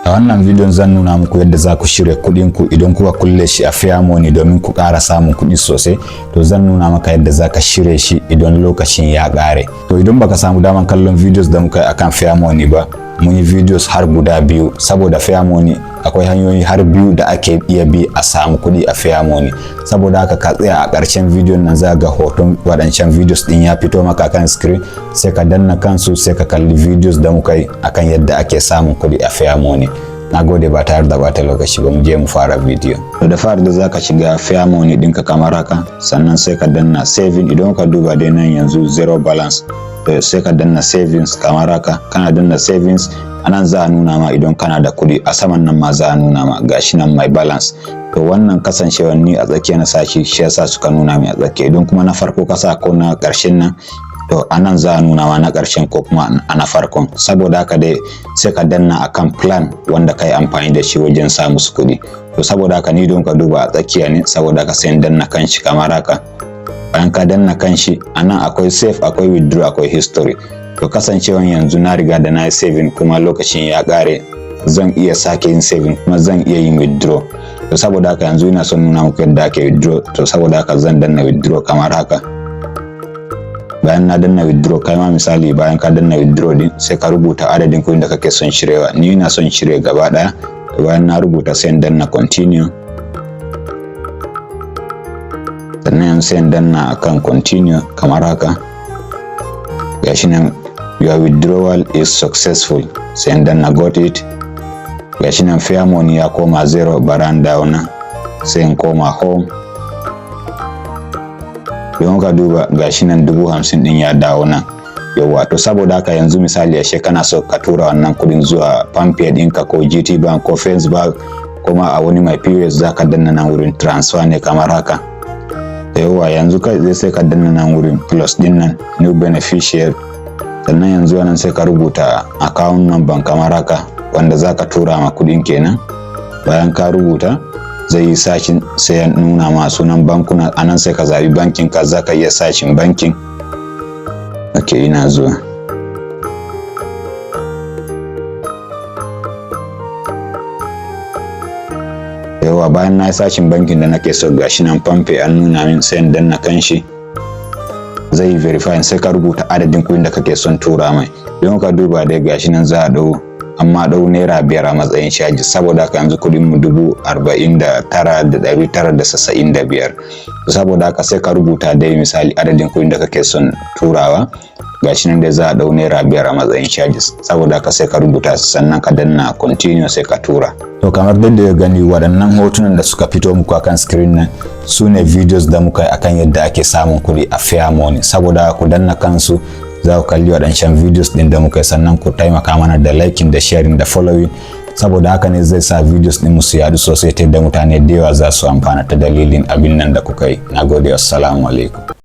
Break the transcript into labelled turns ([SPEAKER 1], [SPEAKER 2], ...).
[SPEAKER 1] A wannan bidiyon zan nuna muku yadda za ku shirya kuɗin ku idan kuka kulle shi a Fair Money domin ku ƙara samun kuɗi sosai. To, zan nuna maka yadda za ka shirya shi idan lokacin ya ƙare. To, idan baka samu daman kallon videos da muka yi akan Fair Money ba, mun yi videos har guda biyu, saboda Fair Money akwai hanyoyi har biyu da ake iya bi a samu kuɗi a Fair Money. Saboda haka ka tsaya a ƙarshen bidiyon nan, za ga hoton waɗancan videos ɗin ya fito maka kan screen, sai ka danna kansu, sai ka kalli videos da muka yi akan yadda ake samun kuɗi a Fair Money. Na gode. Ba tare da bata lokaci ba, mu je mu fara bidiyo. To, da fara da za ka shiga Fair Money ɗinka kamar haka, sannan sai ka danna saving. Idan ka duba dai nan yanzu zero balance. To, sai ka danna savings kamar haka. Kana danna savings, anan za a nuna ma idan kana da kuɗi. A saman nan ma za a nuna ma, gashi nan my balance. To, wannan kasancewar ni a tsakiya na sashi, shi yasa suka nuna min a tsakiya. Idan kuma na farko ka sa ko na ƙarshen nan, to anan za a nuna ma na ƙarshen ko kuma a na farkon. Saboda haka dai sai ka danna akan plan wanda ka yi amfani da shi wajen sa musu kuɗi. To, saboda haka ni don ka duba a tsakiya ne, saboda haka sai in danna kan shi kamar haka. Bayan ka danna kan shi, anan akwai save, akwai withdraw, akwai history. To, kasancewan yanzu na riga da na yi saving kuma lokacin ya ƙare, zan iya sake yin saving kuma zan iya yin withdraw. To, saboda haka yanzu ina son nuna muku yadda ake withdraw. To, saboda haka zan danna withdraw kamar haka. Bayan na danna withdraw, kai ma misali bayan ka danna withdraw din, sai ka rubuta adadin kuɗin da kake son cirewa. Ni ina son cire gaba ɗaya. Bayan na rubuta, sai in danna continue. Sannan sai in danna akan continue kamar haka. Gashi nan, "Your withdrawal is successful." Sai in danna got it. Gashi nan Fair Money ya koma zero. Baran dawo nan, sai in koma home. Don ka duba, gashi nan 50,000 din ya dawo nan. Yauwa, to saboda haka yanzu misali ashe kana so ka tura wannan kudin zuwa PalmPay ɗinka ko GT Bank ko First Bank kuma a wani mai POS, za ka danna nan wurin transfer ne kamar haka. Yauwa, yanzu kai zai sai ka danna nan wurin plus din nan, new beneficiary. Sannan yanzu wannan sai ka rubuta account number kamar haka, wanda za ka tura ma kudin kenan. Bayan ka rubuta, zai yi searching, sai ya nuna ma sunan bankuna. Anan sai ka zabi bankin ka. Za ka iya searching bankin. Ok, ina zuwa. Yawa, bayan na yi searching bankin da nake so, gashi nan PalmPay an nuna min, sai in danna kan shi. Zai yi verify, sai ka rubuta adadin kuɗin da kake son tura mai. Don ka duba dai, gashi nan za a ɗau, amma ɗau ₦5 a matsayin caji. Saboda haka yanzu kuɗin mu 49,995. Saboda haka sai ka rubuta dai misali adadin kuɗin da kake son turawa. Gashi nan dai za a ɗau ₦5 a matsayin charges. Saboda haka sai ka rubuta, sannan ka danna continue, sai ka tura. To, kamar da ya gani, waɗannan hotunan da suka fito muku akan screen nan su ne videos da muka yi akan yadda ake samun kuɗi a Fair Money. Saboda ku danna kansu, za ku kalli waɗancan videos ɗin da muka yi. Sannan ku taimaka mana da liking da sharing da following, saboda haka ne zai sa videos ɗin su yadu sosai ta yadda mutane da yawa za su amfana ta dalilin abin nan da kuka yi. Nagode, assalamu alaikum.